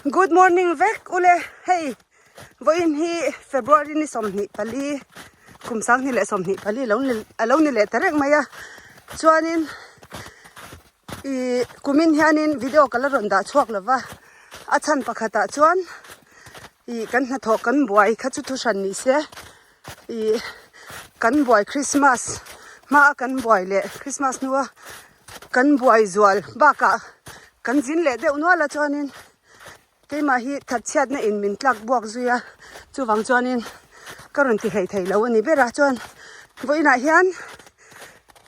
Good morning vek ule hei vawiin hi February ni 24 kum 2024 lo ni alo ni leh ta reng mai a chuanin ih kumin hianin video ka la rawn dah chhuak lo va a chhan pakhatah chuan ih kan hnathawh kan buai kha chu thu hran ni se ih kan buai Christmas hmaa kan buai leh Christmas hnua Kan buai zual bakah kan zin leh deuh nual a chuanin keimah hi thatchhiatna in min tlak buak zui a, chuvang chuanin ka rawn ti hlei thei lo a ni ber a, chuan vawiinah hian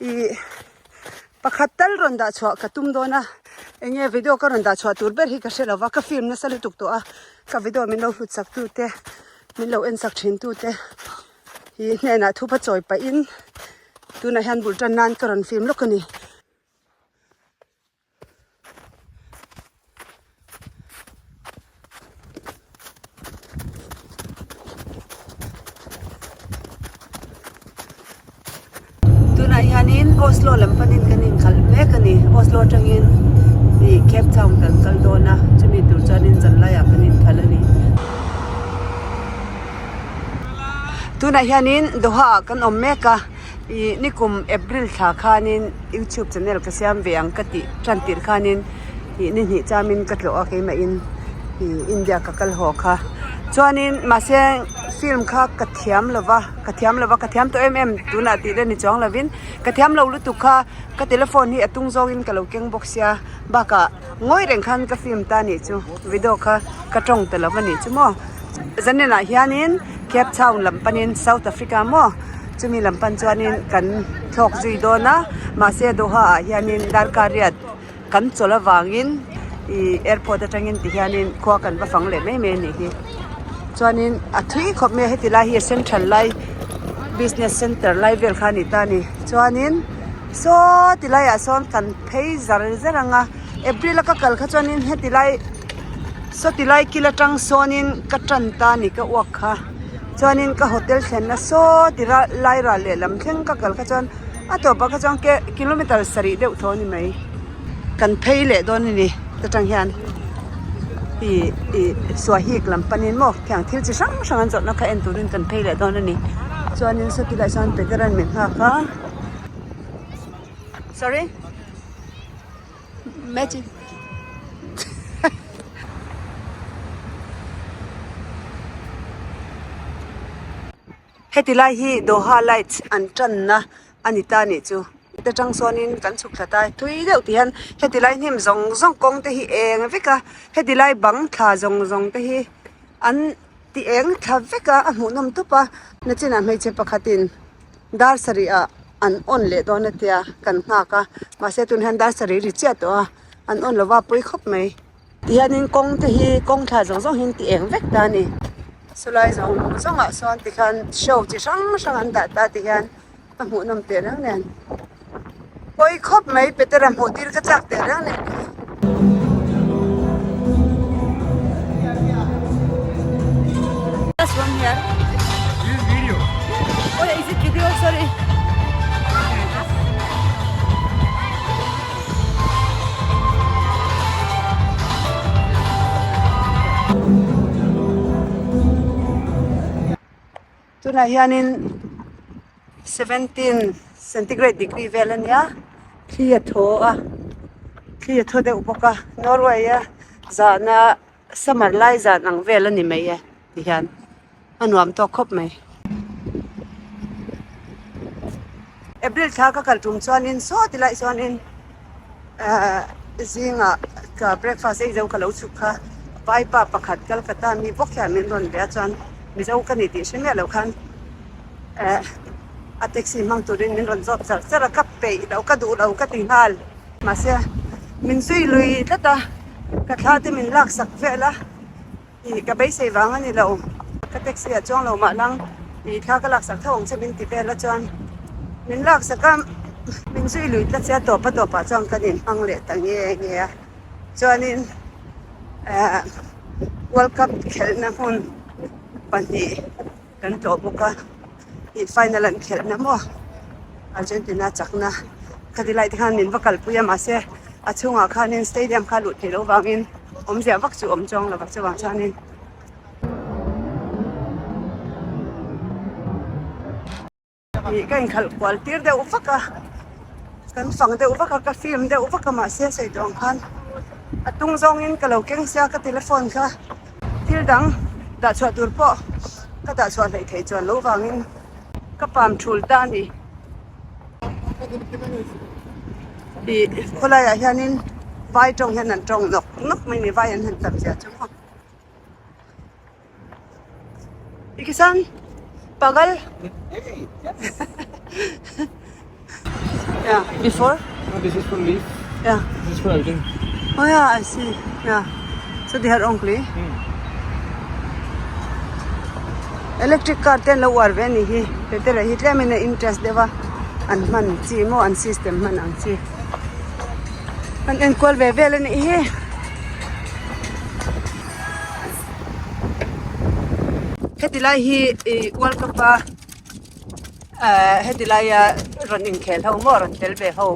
ih pakhat tal rawn dah chhuah ka tum dawn a, eng nge video ka rawn dah chhuah tur ber hi ka hre lo va, ka film nasa lutuk tawh a, ka video min lo hlut sak tu te min lo en sak thin tu te hi hnenah thupa chawi pahin. Tunah hian bul tan nan ka rawn fim lawk a ni. Tunah hianin Oslo lam panin kan inkhalh mek a ni. Oslo atangin ih Cape Town kan kal dawn a, chumi tur chuanin zanlaiah kan inkhalh a ni. Tunah hianin Doha ah kan awm mek a ih nikum April thla khanin youtube channel ka siam ve ang ka tih tan tirh khanin ih ni hnih chamin ka tlawh a keimahin ih India ka kal haw kha chuanin mahse film kha ka thiam lo va ka thiam lo va ka thiam tawh em em tunah tih la ni chuang lovin ka thiam lo lutuk kha ka telephone hi a tung zawngin ka lo keng bawk sia bakah ngawi reng khan ka film ta nih chu video kha ka tawng ta lo a nih chu maw. Zaninah hianin Cape Town lam panin South Africa maw chumi lam pan chuanin kan thlawk zui dawn a mahse Doha ah hianin darkar riat kan chawlh avangin ih airport atangin ti hianin khua kan va fang leh mai mai a nih hi chuanin a thui khawp mai a heti lai hi central lai business center lai vel kha a ni ta a ni chuanin saw ti laiah sawn kan phei zar zar ang a April a ka kal kha chuanin heti lai. Sawti lai kil atang sawnin ka tan ta a ni ka uak kha chuanin ka hotel thlenna saw ti lai ral lehlam thleng ka kal kha chuan a tawpah kha chuan ke kilometer sarih deuh thaw a ni mai kan phei leh dawn a ni ta tang hian ih ih suahik lam panin maw hetiang thil chi hrang hrang an zawrhna kha en turin kan phei leh dawn a ni chuanin sawti laiah chuan Peter-a'n min nghak a sorry. Magic. Heti lai hi Doha lights an tanna a ni ta nih chu. Heta tang sawnin kan chhuk thla ta thui deuh ti hian heti lai hnim zawng zawng kawng te hi eng vek a, heti lai bang thla zawng zawng te hi an ti eng thla vek a, a hmuhnawm tawp a. Nachinah hmeichhe pakhatin. Dar sarih ah an on leh dawn a tia kan nghak a mahse tun hian dar sarih ri chiah tawh a an on lova pui khawp mai tihianin kawng te hi kawng thla zawng zawng hi an ti eng vek ta a ni chulai zawng zawng ah sawn tikhan show chi hrang hrang an dah ta tihian a hmuhnawm teh reng nen pawi khawp mai Petera hmuh tir ka chak teh reng nen. Last one here. This video. Oh, yeah, is it video? Sorry. Tunah hianin 17 centigrade degree vel a nia thli a thaw a thli a thaw deuh bawk a Norway a zahna Summer lai zan ang vel a ni mai e ti hian a nuam tawk khawp mai. April thla ka kal tum chuanin saw ti lai chuanin ahh zingah ka breakfast ei zo ka lo chhuk kha vaipa pakhat Calcutta mi bawk hian min rawn be a chuan Mizo ka ni tih hre miah loh khan ehh a taxi hmang turin min rawn zawt char char a ka peih loh ka duh lo ka ti nghal. Mahse, min zui lui tlat a, ka thla te min lak sak vel a, ih ka beisei vang a ni lo, ka taxi ah chuang lo mah lang, ih thla ka lak sak tho ang che min ti vel a chuan min lak sak a, min zui lui tlat sia tawp a tawp ah chuan kan inhmang leh ta nge nge a, chuanin eh world cup khelhna hmun pahnih kan tlawh bawk a. Ih final an khelhna maw Argentina chakna khati lai te khan min va kalpui a mahse a chhungah khanin stadium kha luh theih loh vangin. Awmzia vak chu awm chuang lo va chuvang chuanin. Ih ka inkhalh kual tir deuh vak a, kan fang deuh vak a, ka film deuh vak a mahse sawi tawh ang khan a tung zawngin ka lo keng sia ka telephone kha thil dang dah chhuah tur pawh ka dah chhuah hleih theih chuan loh vangin ka pam thul ta a ni. Ih khawlaiah hianin vai tawng hian an tawng nawk nawk mai ni vai an han tam zia chu maw. Ikisan pagal yeah before No, this is for leaf. yeah This is for everything. oh yeah I see yeah so they are only electric car te an lo uar ve a nih hi petera hi tlemin a interest deuh a an hman chi maw an system hman ang chi an enkual ve vel a nih hi. Heti lai hi ih world cup a ehh heti laia rawn inkhel ho maw rawn tel ve ho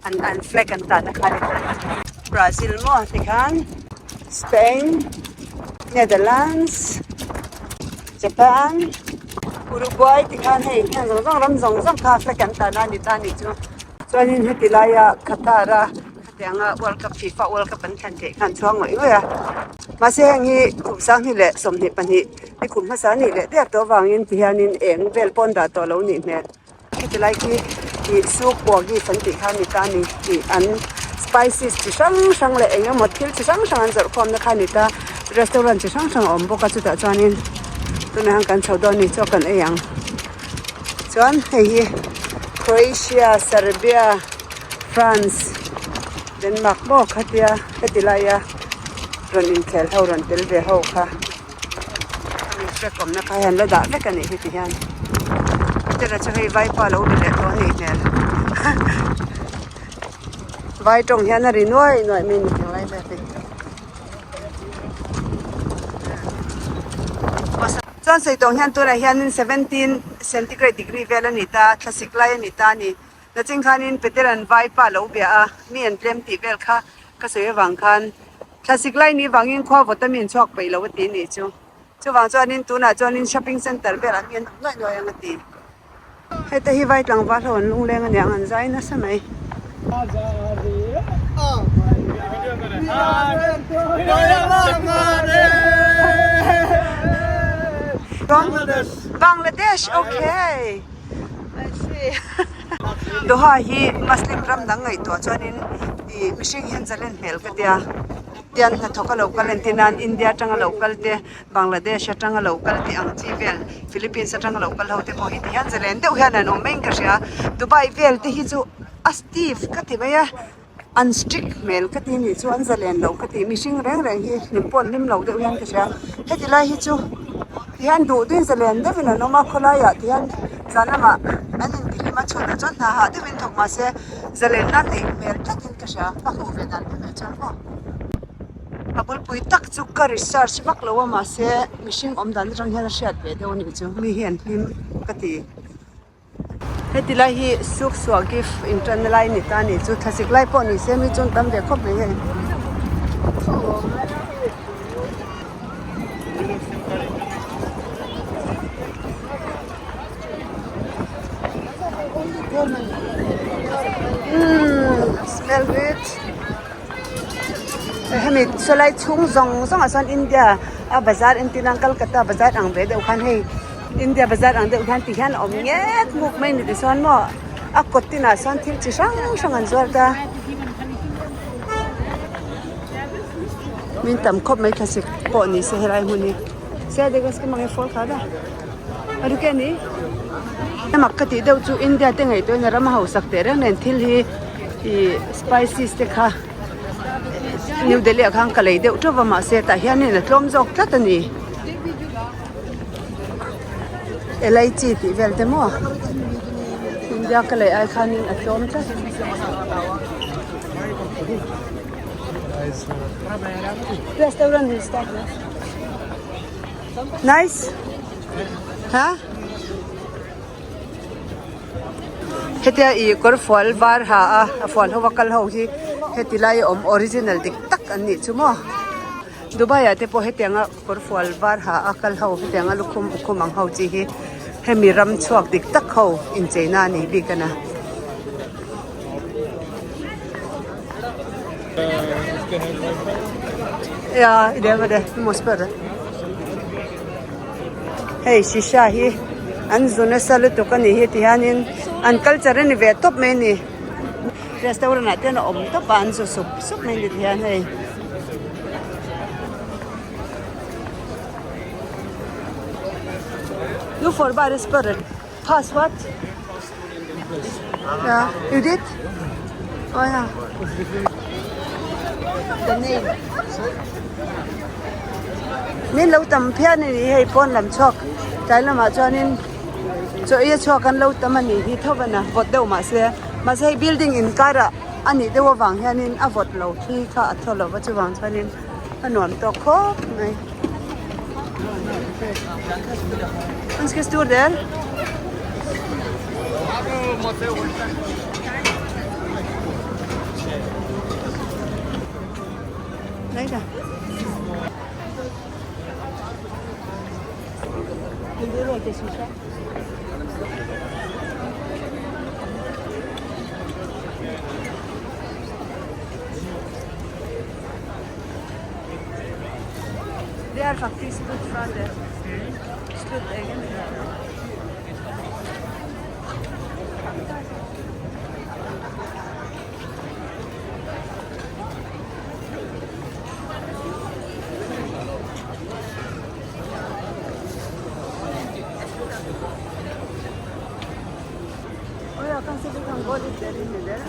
an an flag an tan a kha ni Brazil maw tikhan Spain Netherlands Japan Uruguay tikhan hei heng zawng zawng ram zawng zawng kha flag an tan a ni ta a nih chu chuanin heti laia Qatar a. Hetianga World Cup FIFA World Cup an thlen theih khan chhuang ngawih ngawih a. Mahse heng hi kum sanghnih leh 22 ni kum hmasa nih leh der tawh avangin ti hianin eng vel pawn dah tawh lo nih hmel. Heti lai khi ih soup wagif an tih kha a ni ta a ni tih an spices chi hrang hrang leh eng emaw thil chi hrang hrang an zawrh khawmna kha a ni ta. Restaurant chi hrang hrang a awm bawk a chutah chuanin tunah hian kan chho dawn a ni chaw kan ei ang. Chuan hei hi Croatia, Serbia. France Denmark maw khatia heti laia rawn inkhel ho rawn tel ve ho kha a flag awmna kha hian la dah vek a nih hi ti hian tera chu hei vaipa lo ni leh tawh a nih hmel vai tawng hian a ri nuai nuai mai a ni tunlai vel hi. Chuan sawi tawng hian tunah hianin 17 centigrade degree vel a ni ta thlasik lai a ni ta a ni. Nachin khanin Peteran vaipa lo bia a, mi an tlem tih vel kha ka sawi avang khan thlasik lai ni vangin khua vawta mi an chhuak peih lo a ti nih chu. Chuvang chuanin tunah chuanin shopping centre velah mi an awm nuaih nuaih ang a ti. Heta hi vai tlangval ho an lungleng aniang an zai nasa mai. Bangladesh okay. Doha hi Muslim ram dang ngaihtuah chuanin ih mihring hian zalen hmel ka tia tian hnathawk a lo kal entir nan India atanga lo kal te Bangladesh atanga lo kal tih ang chi vel Philippines atanga lo kal ho te pawh hi ti hian zalen deuh hian an awm maiin ka hria Dubai vel te hi chu a stiff ka ti mai a an strict hmel ka ti nih chu an zalen lo ka ti mihring reng reng hi hlim pawh an hlim lo deuh hian ka hria heti lai hi chu tihian duh duhin zalen deuhin an awm a khawlaiah tihian zan lamah an intihlim a chhunah chuan hna hah deuhin thawk mahse zalen nan neih hmel tlatin ka hria ka hmuh ve dan em em chuan maw a bulpui tak chu ka research vak lo a mahse mihring awm dan atang hian a hriat ve deuh a nih chu mi hi an hlim ka ti. Heti lai hi suk suah gift inṭanna lai a ni ta a nih chu thlasik lai pawh ni se mi chu an tam ve khawp mai hei. Umm smell good hemi sawlai chhung zawng zawng ah sawn India a bazar entir nan Kolkata bazar ang ve deuh khan hei. India bazar ang deuh hian ti hian a awm ngek nguk mai ni tichuan maw a kawt tinah sawn thil chi hrang hrang an zuar ta min tam khawp mai thlasik pawh ni se helai hmun hi se degas ka mang e fall kha da a ru ke ni mak ka tih deuh chu India te ngaihtuah in a ram a hausak teh reng nen thil hi ih spices te kha New Delhi ah khan ka lei deuh teuh va mahse tah hianin a tlawm zawk tlat a ni. Elaichi tih vel te maw India ka lei ai khanin a tlawm tlat restaurant will start na nice ha hetia ih kawr fual var ha a a fual ho a kal ho hi heti lai a awm original dik tak an nih chu maw. Dubai ah te pawh hetianga kawr fual var ha a kal ho hetianga lukhum ukhum ang ho chi hi hemi ram chhuak dik tak ho incheina a nih bik a na. Ja, det var det. Du må spørre. Hei shisha hi an zu nasa lutuk a nih hi ti hianin an culture a ni ve tawp mai a ni. Restaurant ah te an awm tawp a an zu sup sup mai a ni ti hian hei. Du får bare spørre. Pass what? Ja, you did? Oh ja. The name. Min lo tam phian a ni hei pawn lam chhuak tlai lamah chuanin chaw ei a chhuak an lo tam a ni hi tho a na vawt deuh mahse mahse hei building inkarah a nih deuh avang hianin a vawt lo thli kha a thaw lova chuvang chuanin a nuam tawk khawp mai. Ganska stor del. Nej da. Vil du røyke shisha? Det er faktisk slutt fra det. Slutt egentlig. Å ja, kanskje vi kan gå litt der inni der.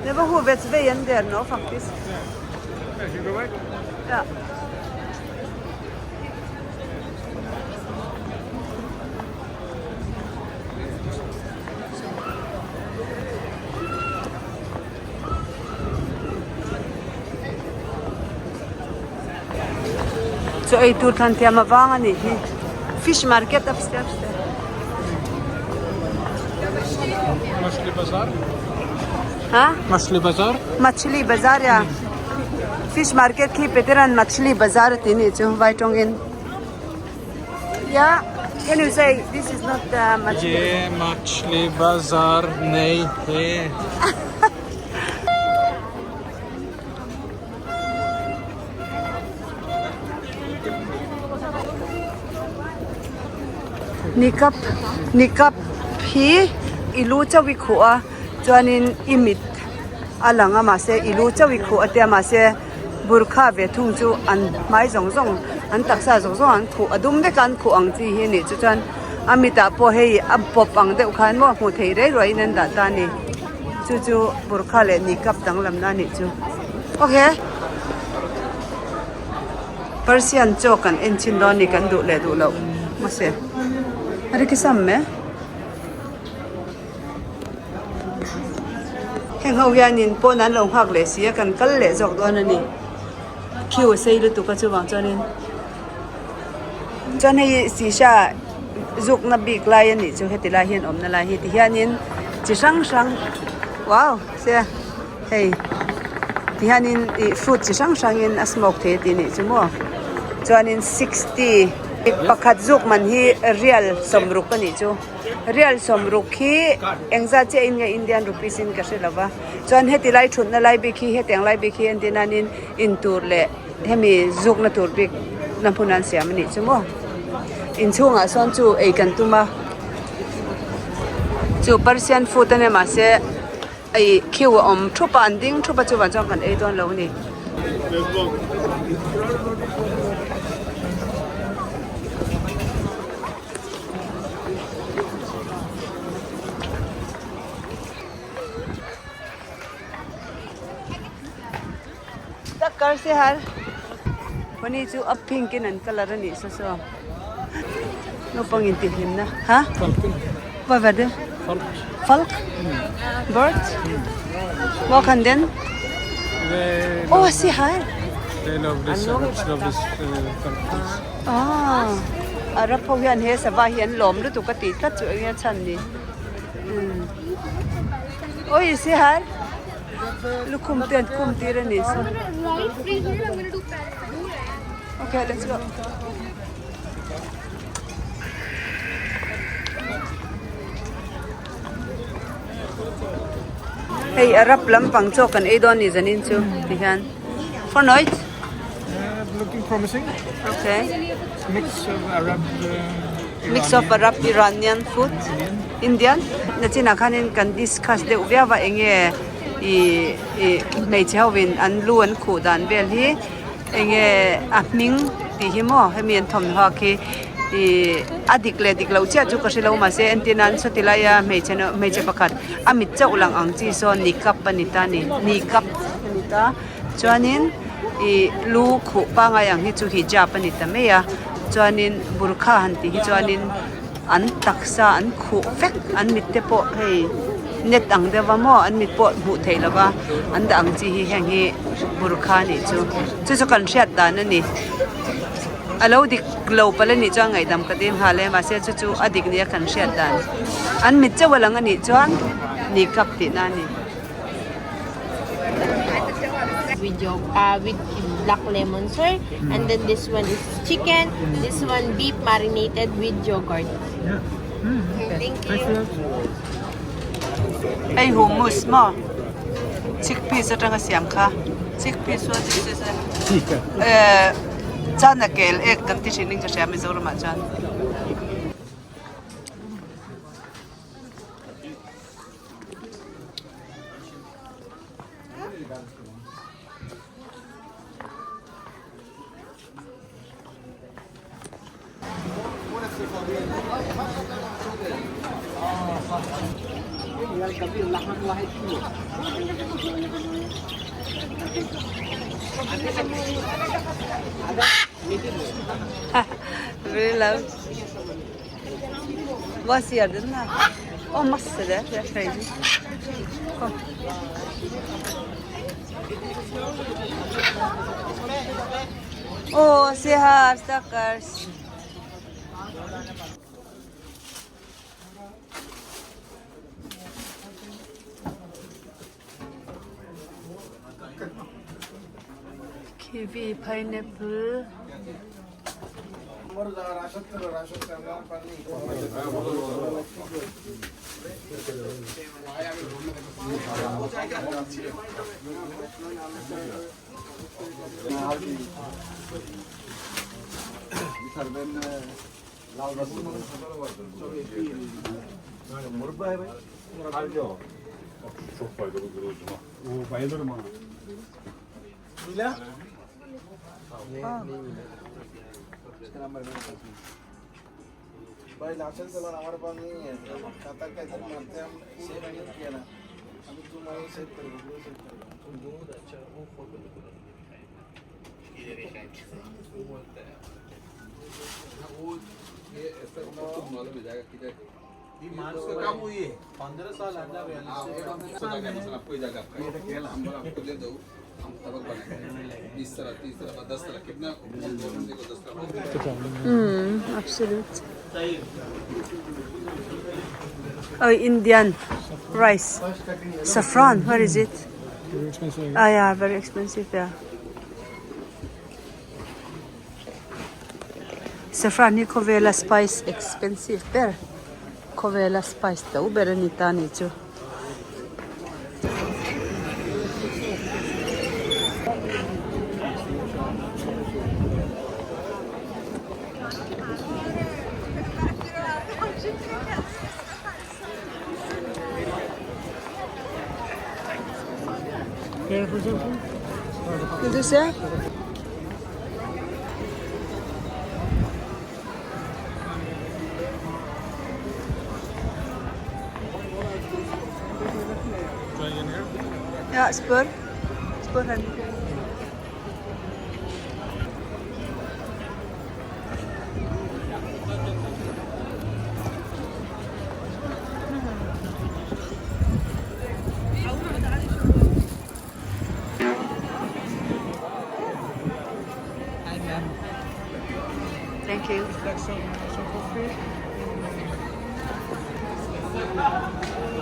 Det var hovedveien der nå, faktisk. Ja. Chaw ei tur thlan thiam avang a nih hi fish market upstairs te. Machli bazar. Ha? Machli bazar. Machli bazar ya. Fish market khi peteran machli bazar a ti nih chu vai tawngin. Yeah, can you say this is not the machli? Ye machli bazar nei he. Nikap nikap hi i lu chauh i khuh a chuanin i mit a lang a mahse i lu chauh i khuh a tia mahse burkha ve thung chu an hmai zawng zawng an taksa zawng zawng an khuh a dum vek a an khuh ang chi hi a nih chu chuan a mitah pawh hei a pawp ang deuh khan maw hmuh theih rei ruaiin an dah ta a ni. Chu chu burkha leh niqab danglam na anih chu. Ok. Persian chaw kan en chhin dawn ni kan duh leh duh loh mahse a ri kisam e. Heng ho hianin pawn an lo nghak leh si a kan kal leh zawk dawn a ni. Queue a sei lutuk a chuvang chuanin chuan hei shisha zukna bik lai a nih chu heti lai hian awmna lai hi ti hianin chi hrang hrang wow se hei ti hianin ih fruit chi hrang hrangin a smoke thei a tih nih chu maw chuanin sixty pakhat zuk man hi rial sawmruk a nih chu rial sawmruk hi engzat chiah in nge Indian rupees in ka hre lo va chuan heti lai thutna lai bik hi hetiang lai bik hi entir nanin intur leh hemi zukna tur bik na hmun an siam a nih chu maw inchhungah sawn chu ei kan tum a chu Persian food a nia mahse ei queue a awm thup a an ding thup a chuvang chuan kan ei dawn lo a ni. Takkar se har Pony chu a pink in an colour a nih saw saw naupang in tih hlim na ha Vad var det? Falk Bird Vad kan den? Åh, se här! Ah, Arab ho hian he sava hi an lawm lutuk a tih tlat chu eng nge chhan ni. Oi sihar lukhum te an khum tir a ni so. Okay let's go. Hei Arab lampang chaw kan ei dawn ni zanin chu ti hian for night. Looking promising. Okay. Mix of Arab Mix of Arab Iranian food Indian nachinah khanin kan discuss deuh viau a enge ih ih hmeichhe ho in an lu an khuh dan vel hi enge a hming tih hi maw hemi an thawmhnaw khi ih a dik leh dik loh chiah chu ka hre lo mahse entir nan sawti laia hmeichhe hmeichhe pakhat a mit chauh lang ang chi sawn niqab a ni ta a ni niqab a ni ta chuanin ih lu khuh pangai ang hi chu hijab a ni ta mai a chuanin burkha han tih hi chuanin an taksa an khuh vek an mit te pawh hei net ang deuh a maw an mit pawh hmuh theih lo va an dah ang chi hi heng hi burkha a nih chu chu chu kan hriat dan a ni a lo dik lo palh a nih chuan ngaihdam ka dil nghal e mahse chu chu a dik nia kan hriat dan an mit chauh a lang a nih chuan niqab tihna a ni. With your with black lemon sir and then this one is chicken this one beef marinated with yogurt Yeah. Thank you. Hei hummus maw chickpeas atanga siam kha chickpeas chu eh chana kel ek kan ti thin in ka hria Mizoram ah chuan. Very loud. Hva sier du den da? Å, masse det. Det er crazy. Kom. Å, se her, stakkars. Kiwi, pineapple. Mm, absolut. Oh, Indian rice. Saffron, where is it? Very expensive. Ah, yeah, very expensive, yeah. Saffron hi khawvela spice expensive ber. Khawvela spice to ber a ni ta ni chu. Here, for example. Vil du se? Try in here. Ja, spør. Spør henne. Thank you. Like some coffee.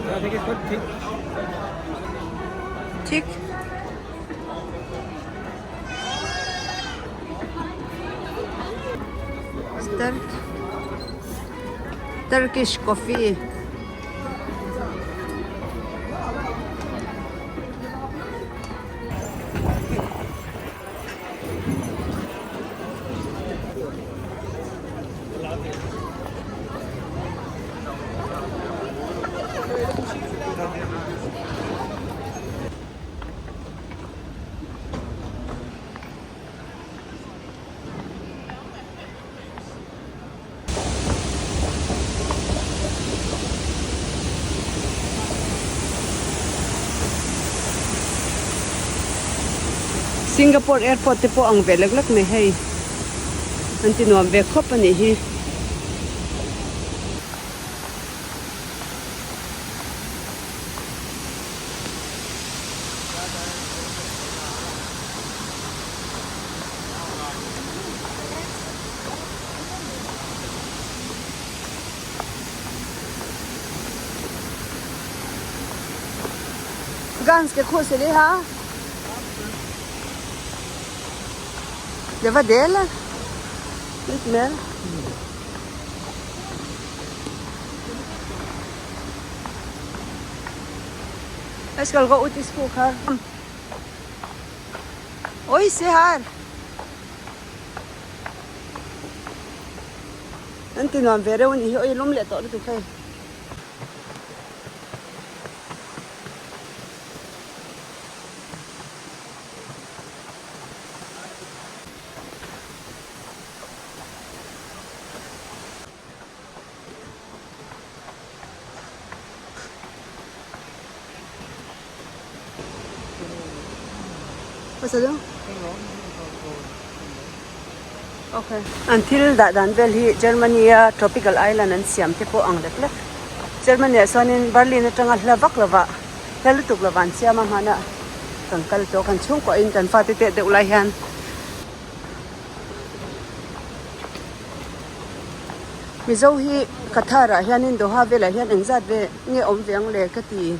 I think it's quite thick. Thik. Turkish coffee. Singapore airport te pawh ang ve lek lek mai hei an ti nuam ve khawp a nih hi. Ganske koselig, hæ? Det var det, eller? Litt mer. Jeg skal gå ut i skog her. Oi, se her! An ti nuam ve reuh a nih hi, oi lum leh tawh lutuk hei. What sa du? Okay. An thil dah dan vel hi Germany a tropical island an siam te pawh ang lek lek. Germany ah chuanin Berlin atanga hla vak lovah hla lutuk lovah an siam a hmanah kan kal tawh kan chhungkuah in kan fate teh deuh lai hian Mizo hi Qatar ah hianin Doha velah hian engzat ve nge awm ve ang le ka ti.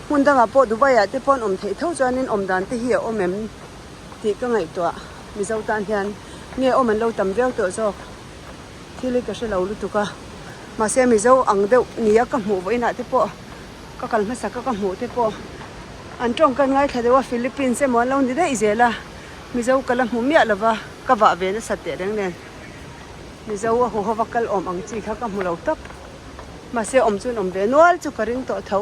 Hmun dangah pawh Dubai ah te pawh an awm theih tho chuanin awm dan te hi a awm em tih ka ngaihtuah. Mizo tan hian nge awm an lo tam viau tawh zawk thil hi ka hre lo lutuk a. Mahse Mizo ang deuh nia ka hmuh vawiinah te pawh ka kal hmasa ka ka hmuh te pawh an tawngkan ngaithla deuh a Philippines emaw an lo ni daih zel a. Mizo ka la hmu miah lova, ka vah ve nasat teh reng nen. Mizo a huho va kal awm ang chi kha ka hmu lo tawp. Mahse awm chuan awm ve nual chu ka ring tawh tho.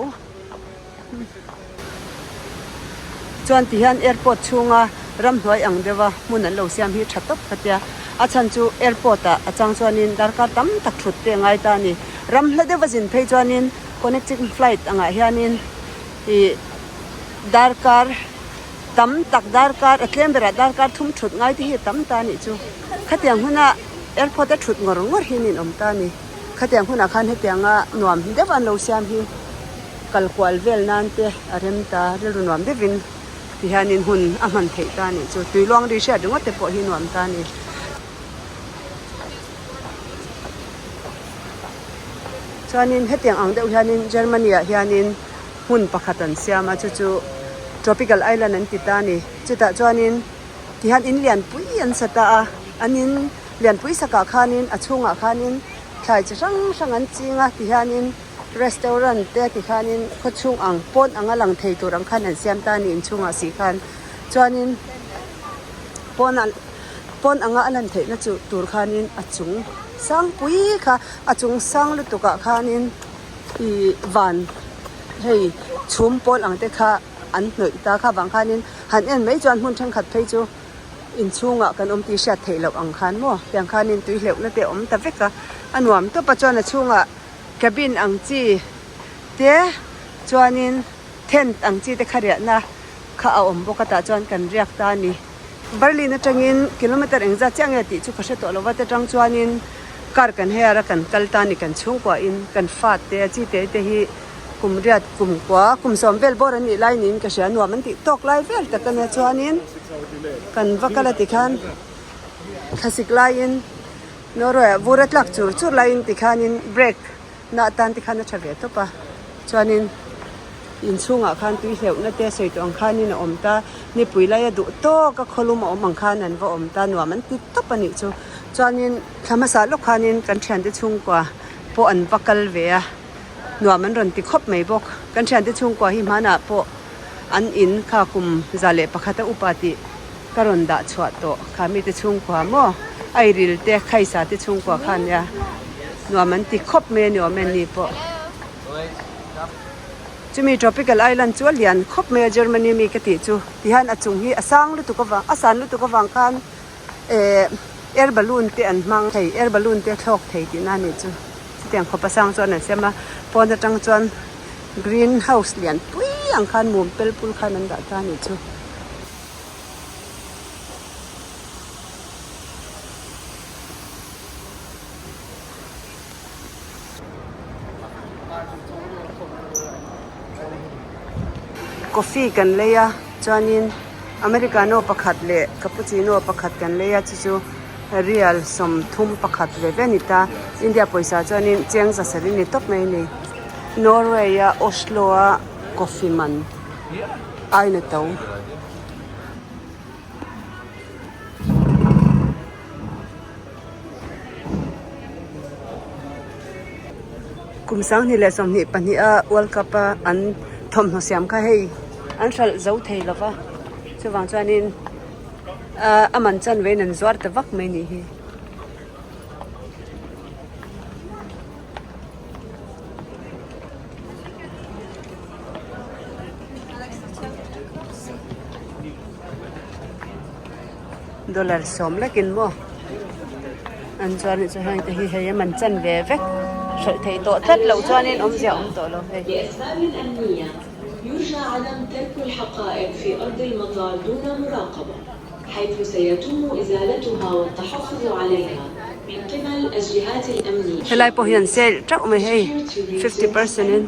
Chuan ti hian airport chhunga ramhnuai ang deuha hmun an lo siam hi tha tawp ka tia. A chhan chu airport ah a chang chuanin darkar tam tak thut te a ngai ta a ni. Ram hla deuha zin phei chuanin connecting flight angah hianin ih darkar. Tam tak darkar a tlem berah darkar thum thut ngai te hi a tam ta a nih chu. Khatiang huna airport a thut ngawr ngawr hi nin awm ta a ni. Khatiang hunah khan hetianga nuam deuh an lo siam hi kal kual vel nan te a rem ta rilru nuam deuhin ti hianin hun a hman theih ta a nih chu. Tui luang ri hriat ringawt te pawh hi nuam ta a ni. Chuanin hetiang ang deuh hianin Germany ah hianin. hmun pakhat an siam a chu chu tropical island an ti ta a ni chutah chuanin tihian in lianpui an sa ta a an in lianpui sakah khanin a chhungah khanin thlai chi hrang hrang an ching a tihianin restaurant te tikhanin khawchhung ang pawn anga lang thei tur ang khan an siam ta a ni inchhungah si khan chuanin pawnah pawn anga a lan theihna chu tur khanin a chung sangpui kha a chung sang lutuk ah khanin. Ih van hei chhum pawl ang te kha an hnawih ta kha vang khanin han en mai chuan hmun thenkhat phei chu inchhungah kan awm tih hriat theih loh ang khan maw tiang khanin tui hleuhna te a awm ta vek a a nuam tawp a chuan a chhungah cabin ang chi te chuanin tent ang chi te kha riahna kha a awm bawk a tah chuan kan riak ta a ni. Berlin atangin kilometer engzat chiah nge tih chu ka hre tawh lo va te tang chuanin car kan hire a kan kal ta a ni kan chhungkua in kan fate te a chi te te hi kum riat kum kua kum sawm vel bawr an nih lai niin ka hria nuam an tih tawk lai vel tak a nia chuanin kan va kal a tikhan thlasik laiin Norway ah vur a tlak chur chur laiin tikhanin break na atan tikhan a tha ve tawp a chuanin. Inchhungah khan tui hleuhna te sawi tawh ang khanin a awm ta. Nipui laia duh tawk a khawlum a awm ang khan an va awm ta nuam an ti tawp a nih chu. Chuanin thla hmasa lawk khanin kan thiante chhungkua pawh an va kal ve a, nuam an rawn ti khawp mai bawk. Kan thiante chhungkua hi hmanah pawh an in kha kum 101 a upa tih ka rawn dah chhuah tawh kha mite chhungkua maw Airil te Khaisa te chhungkua kha ania nuam an ti khawp mai a ni awm e ni pawh. Chumi tropical island chu a lian khawp mai a Germany mi ka tih chu tihian a chung hi a sang lutuk avang a san lutuk avang khan eh air balloon te an hmang thei air balloon te a thlawk thei tihna a nih chu chutiang khawp a sang chuan an siam a pawn atang chuan green house lian pui ang khan mum pel pul khan an dah ta a nih chu. Coffee kan lei a chuanin americano pakhat leh cappuccino pakhat kan lei a chu chu rial 31 ve ve a ni ta India pawisa chuanin cheng 700 a ni tawp mai a ni Norway a Oslo a coffee man aina to. Kum 2022 a World Cup a an thawmhnaw siam kha hei an hralh zo thei lo va chuvang chuanin ahh a man chan vein an zuar ta vak mai nih hi. Dollar sawm lekin maw an chuan chu heng te hi hei a man chan ve vek hralh theih tawh tlat loh chuanin awmzia a awm tawh lo hei. Helai pawh hian sale teuh mai hei 50 percent in.